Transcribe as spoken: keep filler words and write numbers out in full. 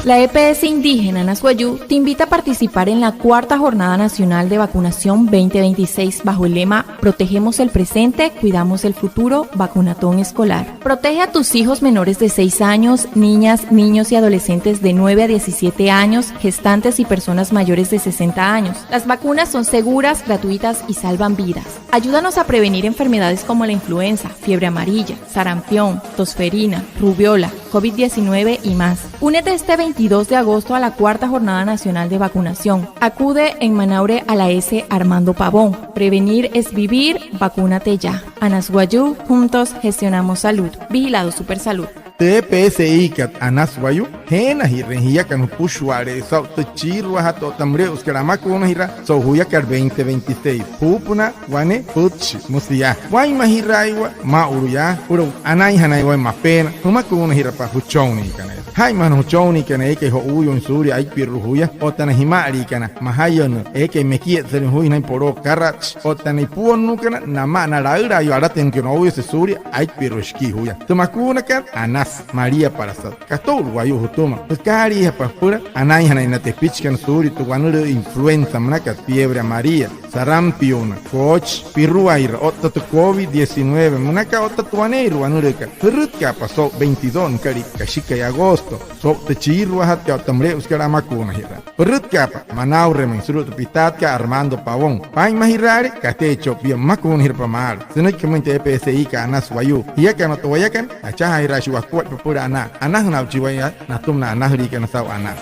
La E P S indígena Anas Wayuu te invita a participar en la cuarta Jornada Nacional de Vacunación veinte veintiséis bajo el lema "Protegemos el presente, cuidamos el futuro, vacunatón escolar". Protege a tus hijos menores de seis años, niñas, niños y adolescentes de nueve a diecisiete años, gestantes y personas mayores de sesenta años. Las vacunas son seguras, gratuitas y salvan vidas. Ayúdanos a prevenir enfermedades como la influenza, fiebre amarilla, sarampión, tosferina, rubeola, covid diecinueve y más. Únete este veintidós de agosto a la cuarta Jornada Nacional de Vacunación. Acude en Manaure a la S Armando Pavón. Prevenir es vivir, vacúnate ya. Anas Wayuu, juntos gestionamos salud. Vigilado Supersalud. Tü E P S I kat Anas Wayuu, jeenajirüin jiakana jüpüshua'ale'e saa'u tü chiiruajat otta müle'usekat amakuunajiraa so'u juyakat veinte veintiséis. Juupünaa wane pütchi, müsü yaa: waa'inmajiraaiwa maa'ulu yaa süpüla anainjanain waya mapeena jümakuunajirapa jüchonniikana. Jaa'inmaja na jüchonniikana eekai jo'uuyuuin suulia aipirua juya otta na jima'aliikana majayünnüü eekai mekietsalüin juya sünain poloo karatshi otta na ipuonnuukana namaa na laülaayuu alatüinakana ouyase suulia aipirua shikii juya. Tü makuunakat Anas, maliapalasat kato'ulu wayuu jütüma. Jükaaliijapa süpüla anainjanain na tepichikana suulia tü wanülüü influenza münakat, fiebre amarilla, sarampiona, koochi, piruaira otta tü covid diecinueve münakat otta tü waneeirua wanülüükat. Jürütkaapa so'u veintidós nüka'lia kashikai agosto so'u tü chiiruajatkat otta müle'usekat amakuunajiraa. Pürütkaapa Manauremüin sulu'u tü pitaatkat Armando Pavón. Paa'inmajiraale kateechi o'u pia, pümakuunajirapa maalü. Sünüiki jümüin tü E P S I kat Anas Wayuu. Jiakana otta wayakana, achajaajiraashii wakuaippa süpüla anaa. Anajüna aa'uchii waya natüma na anajüliikana saa'u anaa.